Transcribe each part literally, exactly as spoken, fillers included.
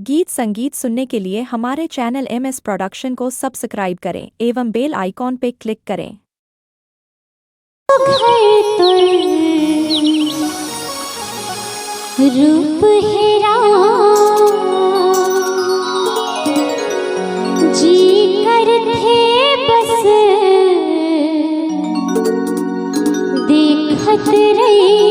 गीत संगीत सुनने के लिए हमारे चैनल एम एस प्रोडक्शन को सब्सक्राइब करें एवं बेल आइकॉन पे क्लिक करें। रूप हेरा जी करथे बस देखत रहिते।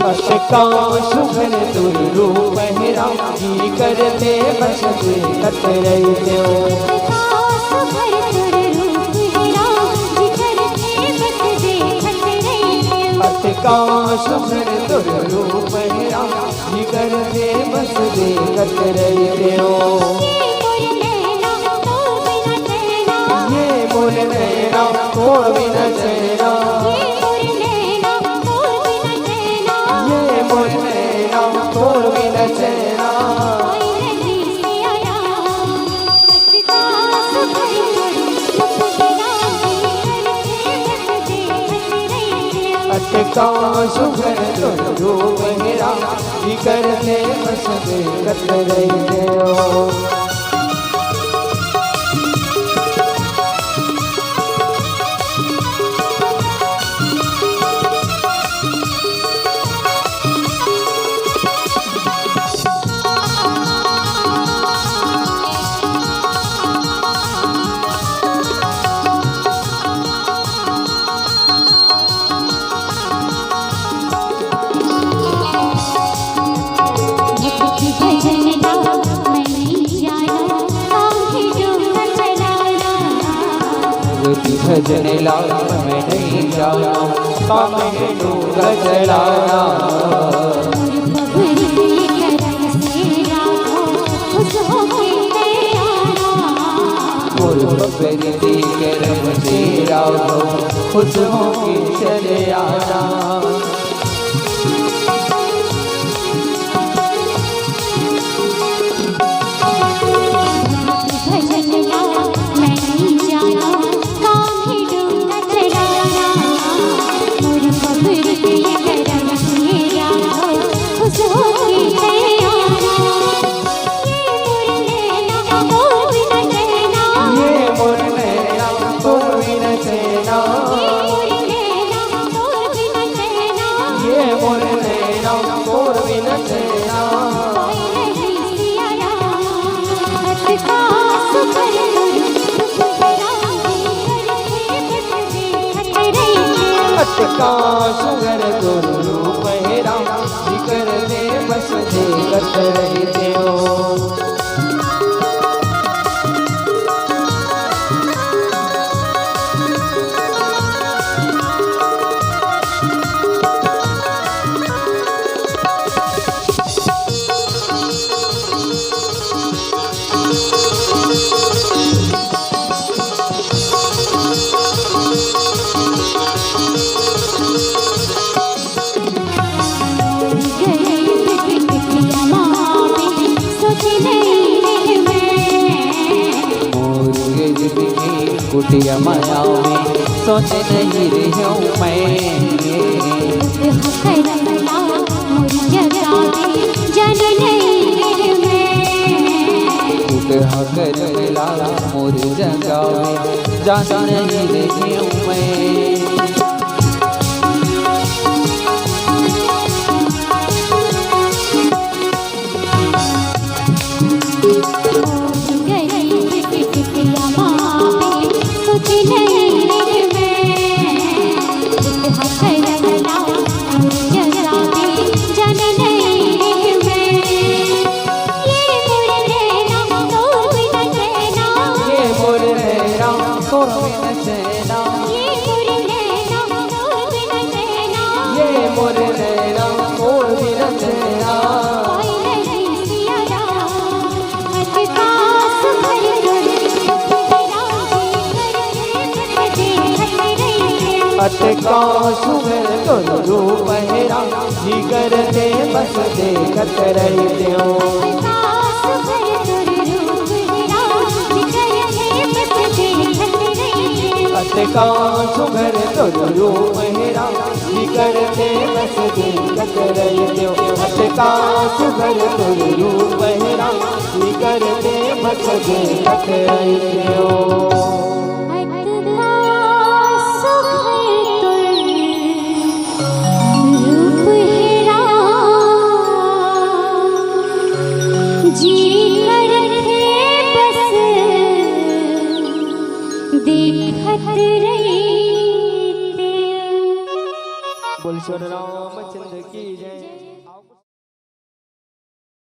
अतका सुघर तोर रूप हे राम जी करते बस देखत रहितेव। अतका सुघर तोर रूप हे राम जी करते बस देखत रहितेव। ये मोर नैना तोर बिना चैना। ये मोर नैना तोर बिना चैना। अतका सुघर तोर रूप हे राम जी करते बस देखत रहितेव। भजन लाल मैं नहीं जाना, सामने डूंगा चलाना। और बबरी करम तेरा हो, खुश होके चले आना। अतका सुघर तोर रूप हे राम, जिकर में बस देखत रहितेव। कुटिया माया में सोच नहीं रही हूँ मैं। जन नहीं मैं। उठ हकर लाल मोर जगावे, जान नहीं रही हूँ मैं। अतका सुघर तोर रूप हे राम, जी करथे बस देखत रहितेंव। अतका सुघर तोर रूप हे राम, जी करथे बस देखत रहितेंव। अतका सुघर तोर रूप हे राम, जी करथे बस देखत रहितेंव। अतका सुघर तोर रूप हे राम, जी करथे बस देखत रहितेंव। बोल श्री रामचंद्र की जय।